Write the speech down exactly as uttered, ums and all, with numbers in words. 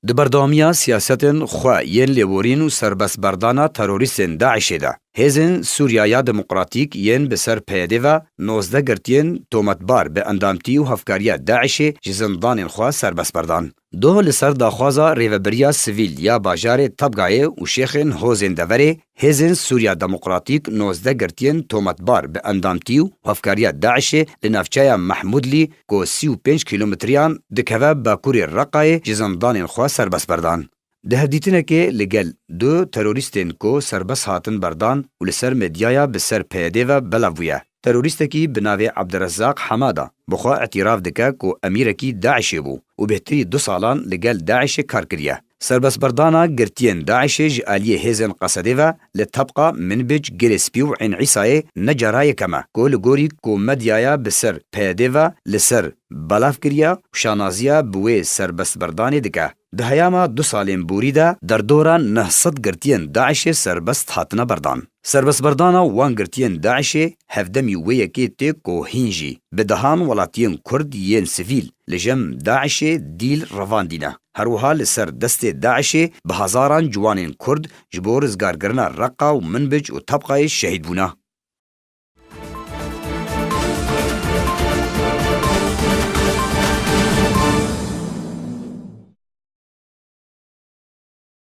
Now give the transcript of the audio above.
Di berdewamiya siyasetên xwe yên lêborîn û serbestberdana terorîstên DAIŞê de, Hêzên Sûriya ya Demokratîk yên bi ser P Y D ve nozdeh girtiyên tometbar bi endamtî û hevkariya DAIŞê ji zindanên xwe serbest berdan. Doh li ser daxwaza rêvebiriya sivîl ya bajarê Tabgayê û şêxên hozên deverê, Hêzên Sûriya Demokratîk nozdeh girtiyên tometbar bi endamtî û hevkariya DAIŞê li navçeya Mehmudlî ku sî û pênc kîlometriyan dikeve bakurê Reqayê ji zindanên xwe serbest berdan. Di hevdîtinekê li gel du terorîstên ku serbest hatin berdan û li ser medyaya bi ser P Y D ve belav bûye. Terorîstekî bi navê Abdirezzaq Hemada bi xwe îtîraf dike ku emîrekî DAIŞê bû û bêhtirî du salan li gel DAIŞê kar kiriye. Serbestberdana girtiyên DAIŞê ji aliyê hêzên Qesedê ve li Tebqa, Minbic, Girê Spî û Ên Îsayê ne cara yekem e ku li gorî ku medyaya bi ser P Y D ve li ser belav kiriye û şanaziya bi wê serbestberdanê dike. Di heyama du salên borî de derdora neh sed girtiyên DAIŞê serbest hatine berdan. Serbestberdana wan girtiyên DAIŞê hevdemî wê yekê tê ku hîn jî bi dehan welatiyên Kurd yên sivîl li cem DAIŞê dîl revandîne. Her wiha li ser destê DAIŞê bi hezaran ciwanên Kurd ji bo rizgarkirina Reqa û Minbic û Tebqayê şehîd bûne.